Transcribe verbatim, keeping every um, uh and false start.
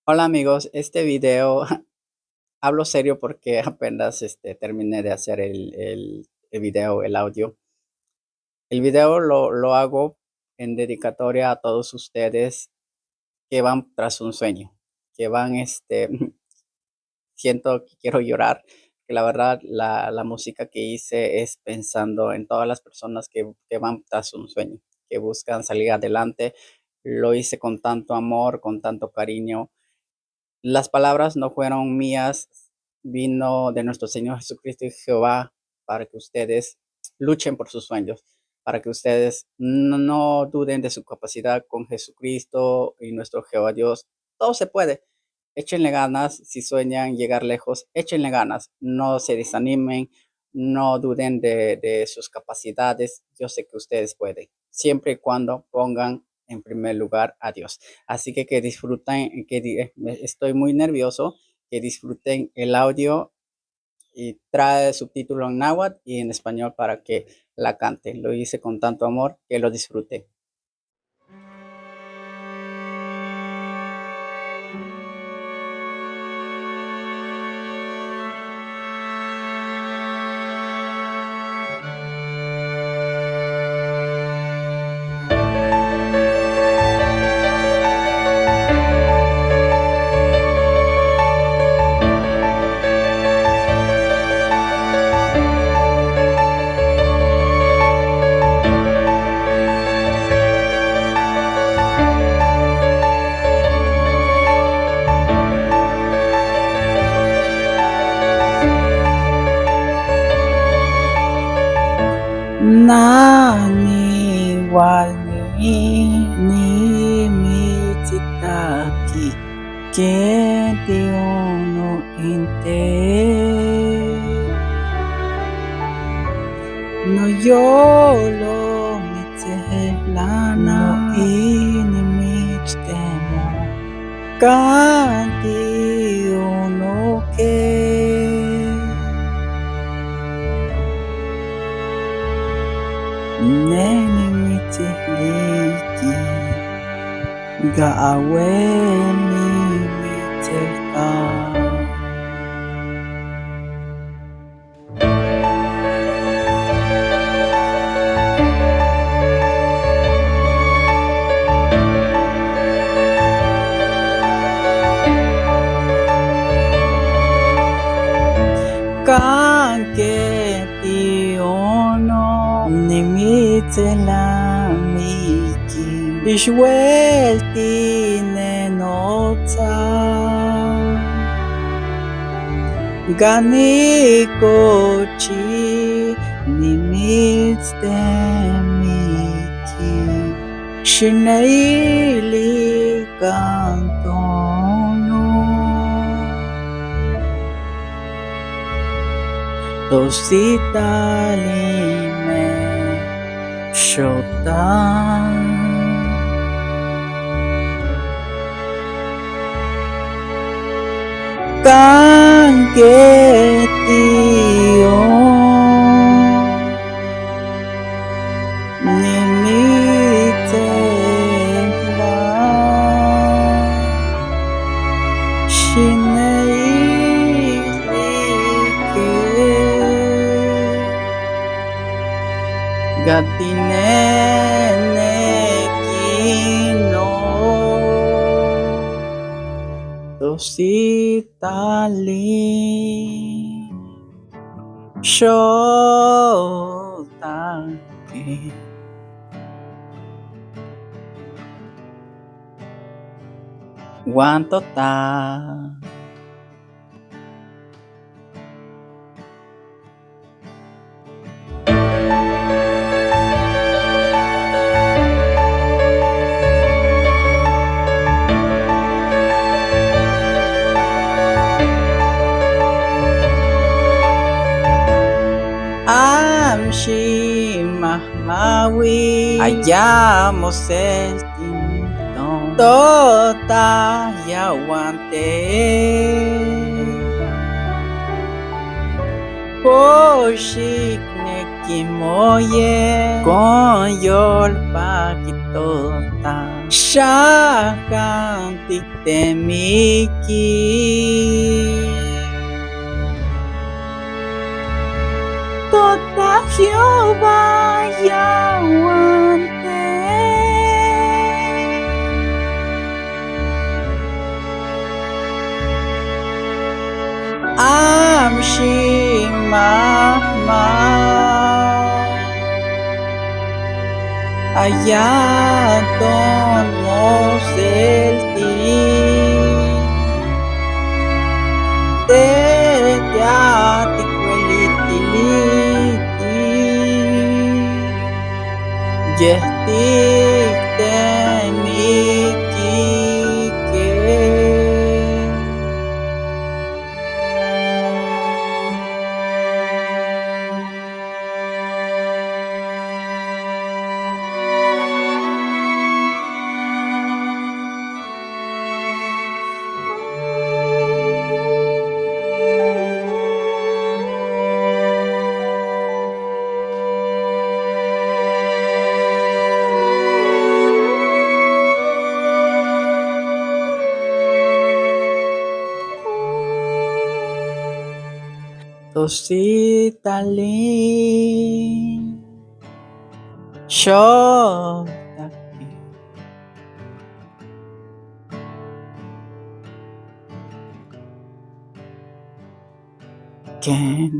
Hola amigos, este video hablo serio porque apenas, este, terminé de hacer el, el, el video, el audio. El video lo, lo hago en dedicatoria a todos ustedes que van tras un sueño, que van, este, siento que quiero llorar, que la verdad la, la música que hice es pensando en todas las personas que, que van tras un sueño, que buscan salir adelante. Lo hice con tanto amor, con tanto cariño. Las palabras no fueron mías, vino de nuestro Señor Jesucristo y Jehová para que ustedes luchen por sus sueños, para que ustedes no, no duden de su capacidad con Jesucristo y nuestro Jehová Dios. Todo se puede. Échenle ganas, si sueñan llegar lejos, échenle ganas, no se desanimen, no duden de, de sus capacidades. Yo sé que ustedes pueden, siempre y cuando pongan en primer lugar a Dios. Así que que disfruten, que di-, eh, me, estoy muy nervioso, que disfruten el audio y trae subtítulo en náhuatl y en español para que la canten. Lo hice con tanto amor, que lo disfruten. Nani wal ni, ni mitsitaki, kenti unu inte. Noyolo mitsehlana, no ini michtemo. Kanti unu ke. Neni mitsehliki, ga aweni mitselka. Kanke ti ono nimitselamiki, ixwelti nenotsa. Ganikochi nimitstemoiki, xineili kantono. Tositalime xota. Kanke ti ono nimitsehlaki, xineilike gatinenekino. Tositali xotake. Wantota. Amxi mahmawi ayamo sel tinton totaya wante. Poxikneki moye kon yolpakitota. Xakantik temiki. Totà Jehová yawante. Amxi mahma ayaton moselti. Tetiatik welitili yehtik temikike. Tositali. Xotaki. Ken